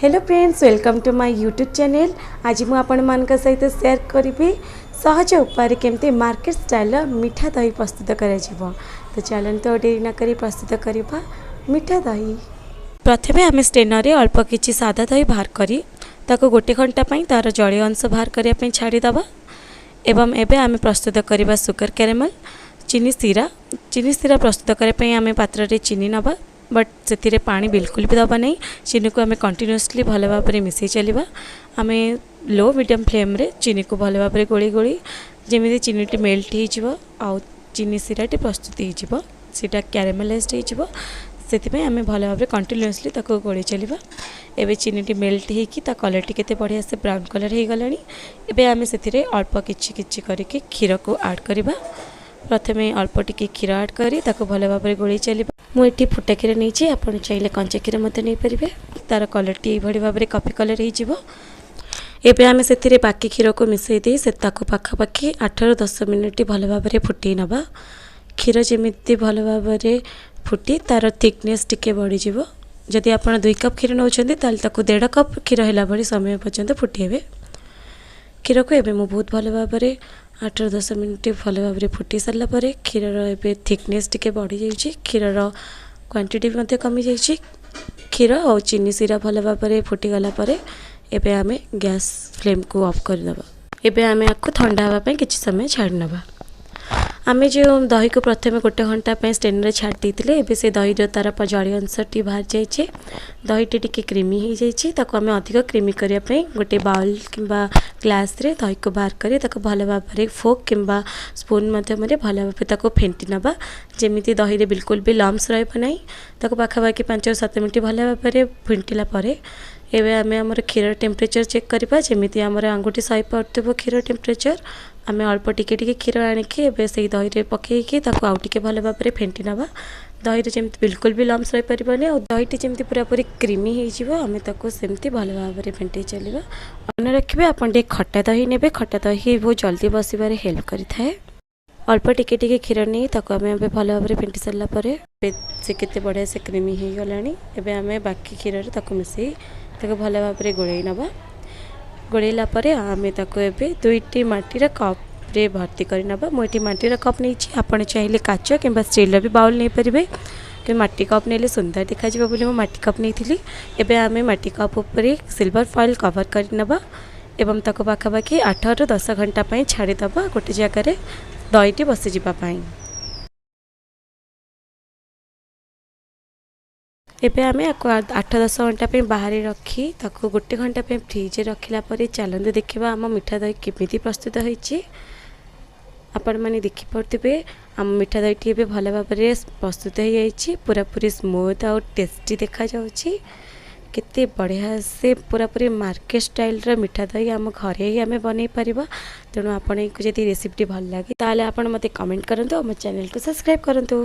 Hello friends, welcome to my YouTube channel. ଆଜି ମୁଁ ଆପଣମାନଙ୍କ ସହିତ ସେୟାର କରିବି ସହଜ ଉପାୟରେ କେମିତି ମାର୍କେଟ ଷ୍ଟାଇଲର ମିଠା ଦହି ପ୍ରସ୍ତୁତ କରାଯିବ। ତ ଚାଲନ୍ତୁ, ଆଉ ଡେରି ନକରି ପ୍ରସ୍ତୁତ କରିବା ମିଠା ଦହି। ପ୍ରଥମେ ଆମେ ଷ୍ଟ୍ରେନରରେ ଅଳ୍ପ କିଛି ସାଦା ଦହି ବାହାର କରି ତାକୁ ଗୋଟେ ଘଣ୍ଟା ପାଇଁ ତା'ର ଜଳୀୟ ଅଂଶ ବାହାର କରିବା ପାଇଁ ଛାଡ଼ିଦେବା ଏବଂ ଏବେ ଆମେ ପ୍ରସ୍ତୁତ କରିବା ସୁଗର କ୍ୟାରାମେଲ୍, ଚିନି ଶିରା। ଚିନି ଶିରା ପ୍ରସ୍ତୁତ କରିବା ପାଇଁ ଆମେ ପାତ୍ରରେ ଚିନି ନେବା, ବଟ୍ ସେଥିରେ ପାଣି ବିଲକୁଲ ବି ଦେବା ନାହିଁ। ଚିନିକୁ ଆମେ କଣ୍ଟିନ୍ୟୁଅସଲି ଭଲ ଭାବରେ ମିଶାଇ ଚାଲିବା। ଆମେ ଲୋ ମିଡ଼ିୟମ୍ ଫ୍ଲେମ୍ରେ ଚିନିକୁ ଭଲ ଭାବରେ ଗୋଳି ଗୋଳି ଯେମିତି ଚିନିଟି ମେଲ୍ଟ ହେଇଯିବ ଆଉ ଚିନି ଶିରାଟି ପ୍ରସ୍ତୁତ ହେଇଯିବ, ସେଇଟା କ୍ୟାରାମେଲାଇଜ୍ଡ ହେଇଯିବ, ସେଥିପାଇଁ ଆମେ ଭଲ ଭାବରେ କଣ୍ଟିନ୍ୟୁଅସଲି ତାକୁ ଗୋଳେଇ ଚାଲିବା। ଏବେ ଚିନିଟି ମେଲ୍ଟ ହେଇକି ତା କଲର୍ଟି କେତେ ବଢ଼ିଆ ସେ ବ୍ରାଉନ୍ କଲର୍ ହେଇଗଲାଣି। ଏବେ ଆମେ ସେଥିରେ ଅଳ୍ପ କିଛି କିଛି କରିକି କ୍ଷୀରକୁ ଆଡ଼୍ କରିବା। ପ୍ରଥମେ ଅଳ୍ପ ଟିକେ କ୍ଷୀର ଆଡ଼୍ କରି ତାକୁ ଭଲ ଭାବରେ ଗୋଳେଇ ଚାଲିବା। ମୁଁ ଏଠି ଫୁଟା କ୍ଷୀର ନେଇଛି, ଆପଣ ଚାହିଁଲେ କଞ୍ଚା କ୍ଷୀର ମଧ୍ୟ ନେଇପାରିବେ। ତା'ର କଲର୍ଟି ଏଇଭଳି ଭାବରେ କଫି କଲର୍ ହେଇଯିବ। ଏବେ ଆମେ ସେଥିରେ ବାକି କ୍ଷୀରକୁ ମିଶାଇ ଦେଇ ସେ ତାକୁ ପାଖାପାଖି 8ରୁ 10 ମିନିଟ୍ ଭଲ ଭାବରେ ଫୁଟେଇ ନେବା। କ୍ଷୀର ଯେମିତି ଭଲ ଭାବରେ ଫୁଟି ତା'ର ଥିକନେସ୍ ଟିକେ ବଢ଼ିଯିବ। ଯଦି ଆପଣ 2 କପ୍ କ୍ଷୀର ନେଉଛନ୍ତି, ତାହେଲେ ତାକୁ 1.5 କପ୍ କ୍ଷୀର ହେଲା ଭଳି ସମୟ ପର୍ଯ୍ୟନ୍ତ ଫୁଟେଇବେ କ୍ଷୀରକୁ। ଏବେ ମୁଁ ବହୁତ ଭଲ ଭାବରେ 8ରୁ 10 ମିନିଟ୍ ଭଲ ଭାବରେ ଫୁଟେଇ ସାରିଲା ପରେ କ୍ଷୀରର ଏବେ ଥିକନେସ୍ ଟିକେ ବଢ଼ିଯାଇଛି, କ୍ଷୀରର କ୍ୱାଣ୍ଟିଟି ବି ମଧ୍ୟ କମିଯାଇଛି। କ୍ଷୀର ଆଉ ଚିନି ଶିରା ଭଲ ଭାବରେ ଫୁଟିଗଲା ପରେ ଏବେ ଆମେ ଗ୍ୟାସ୍ ଫ୍ଲେମ୍କୁ ଅଫ୍ କରିଦେବା। ଏବେ ଆମେ ଆକୁ ଥଣ୍ଡା ହେବା ପାଇଁ କିଛି ସମୟ ଛାଡ଼ି ନେବା। ଆମେ ଯେଉଁ ଦହିକୁ ପ୍ରଥମେ ଗୋଟେ ଘଣ୍ଟା ପାଇଁ ଷ୍ଟ୍ରେନରରେ ଛାଡ଼ି ଦେଇଥିଲେ, ଏବେ ସେ ଦହିର ତା'ର ଜଳୀୟ ଅଂଶଟି ବାହାରି ଯାଇଛି, ଦହିଟି ଟିକେ କ୍ରିମି ହେଇଯାଇଛି। ତାକୁ ଆମେ ଅଧିକ କ୍ରିମି କରିବା ପାଇଁ ଗୋଟେ ବାଉଲ୍ କିମ୍ବା ଗ୍ଲାସ୍ରେ ଦହିକୁ ବାହାର କରି ତାକୁ ଭଲ ଭାବରେ ଫୋକ୍ କିମ୍ବା ସ୍ପୁନ୍ ମାଧ୍ୟମରେ ଭଲ ଭାବରେ ତାକୁ ଫେଣ୍ଟି ନେବା, ଯେମିତି ଦହିରେ ବିଲକୁଲ ବି ଲମ୍ସ ରହିବ ନାହିଁ। ତାକୁ ପାଖାପାଖି 5ରୁ 7 ମିନିଟ୍ ଭଲ ଭାବରେ ଫେଣ୍ଟିଲା ପରେ ଏବେ ଆମେ ଆମର କ୍ଷୀର ଟେମ୍ପରେଚର୍ ଚେକ୍ କରିବା। ଯେମିତି ଆମର ଆଙ୍ଗୁଠି ସହିପାରୁଥିବ କ୍ଷୀର ଟେମ୍ପରେଚର୍, ଆମେ ଅଳ୍ପ ଟିକେ ଟିକେ କ୍ଷୀର ଆଣିକି ଏବେ ସେଇ ଦହିରେ ପକାଇକି ତାକୁ ଆଉ ଟିକେ ଭଲ ଭାବରେ ଫେଣ୍ଟି ନେବା। ଦହିରେ ଯେମିତି ବିଲକୁଲ ବି ଲମ୍ସ ରହିପାରିବନି ଆଉ ଦହିଟି ଯେମିତି ପୁରାପୁରି କ୍ରିମି ହେଇଯିବ, ଆମେ ତାକୁ ସେମିତି ଭଲ ଭାବରେ ଫେଣ୍ଟେଇ ଚାଲିବା। ମନେ ରଖିବେ, ଆପଣ ଟିକେ ଖଟା ଦହି ନେବେ। ଖଟା ଦହି ବହୁତ ଜଲ୍ଦି ବସିବାରେ ହେଲ୍ପ କରିଥାଏ। ଅଳ୍ପ ଟିକେ ଟିକେ କ୍ଷୀର ନେଇ ତାକୁ ଆମେ ଏବେ ଭଲ ଭାବରେ ଫେଣ୍ଟି ସାରିଲା ପରେ ଏବେ ସେ କେତେ ବଢ଼ିଆ ସେ କ୍ରିମି ହେଇଗଲାଣି। ଏବେ ଆମେ ବାକି କ୍ଷୀରରେ ତାକୁ ମିଶାଇ ତାକୁ ଭଲ ଭାବରେ ଗୋଳେଇ ନେବା। ଗୋଳେଇଲା ପରେ ଆମେ ତାକୁ ଏବେ ଦୁଇଟି ମାଟିର କପ୍ରେ ଭର୍ତ୍ତି କରି ନେବା। ମୁଁ ଏଠି ମାଟିର କପ୍ ନେଇଛି, ଆପଣ ଚାହିଁଲେ କାଚ କିମ୍ବା ଷ୍ଟିଲ୍ର ବି ବାଉଲ୍ ନେଇପାରିବେ, କିନ୍ତୁ ମାଟି କପ୍ ନେଲେ ସୁନ୍ଦର ଦେଖାଯିବ ବୋଲି ମୁଁ ମାଟି କପ୍ ନେଇଥିଲି। ଏବେ ଆମେ ମାଟି କପ୍ ଉପରେ ସିଲଭର ଫଏଲ୍ କଭର୍ କରିନେବା ଏବଂ ତାକୁ ପାଖାପାଖି 8ରୁ 10 ଘଣ୍ଟା ପାଇଁ ଛାଡ଼ିଦେବା ଗୋଟେ ଜାଗାରେ ଦହିଟି ବସିଯିବା ପାଇଁ। ଏବେ ଆମେ ଆକୁ 8-10 ଘଣ୍ଟା ପାଇଁ ବାହାରେ ରଖି ତାକୁ ଗୋଟେ ଘଣ୍ଟା ପାଇଁ ଫ୍ରିଜ୍ରେ ରଖିଲା ପରେ ଚାଲନ୍ତୁ ଦେଖିବା ଆମ ମିଠା ଦହି କେମିତି ପ୍ରସ୍ତୁତ ହୋଇଛି। ଆପଣମାନେ ଦେଖିପାରୁଥିବେ, ଆମ ମିଠା ଦହିଟି ଏବେ ଭଲ ଭାବରେ ପ୍ରସ୍ତୁତ ହୋଇଯାଇଛି। ପୁରାପୁରି ସ୍ମୁଥ୍ ଆଉ ଟେଷ୍ଟି ଦେଖାଯାଉଛି। କେତେ ବଢ଼ିଆ ସେ ପୁରାପୁରି ମାର୍କେଟ ଷ୍ଟାଇଲର ମିଠା ଦହି ଆମ ଘରେ ହିଁ ଆମେ ବନେଇ ପାରିବା। ତେଣୁ ଆପଣଙ୍କୁ ଯଦି ରେସିପିଟି ଭଲ ଲାଗେ, ତାହେଲେ ଆପଣ ମୋତେ କମେଣ୍ଟ କରନ୍ତୁ ଆଉ ମୋ ଚ୍ୟାନେଲକୁ ସବସ୍କ୍ରାଇବ୍ କରନ୍ତୁ।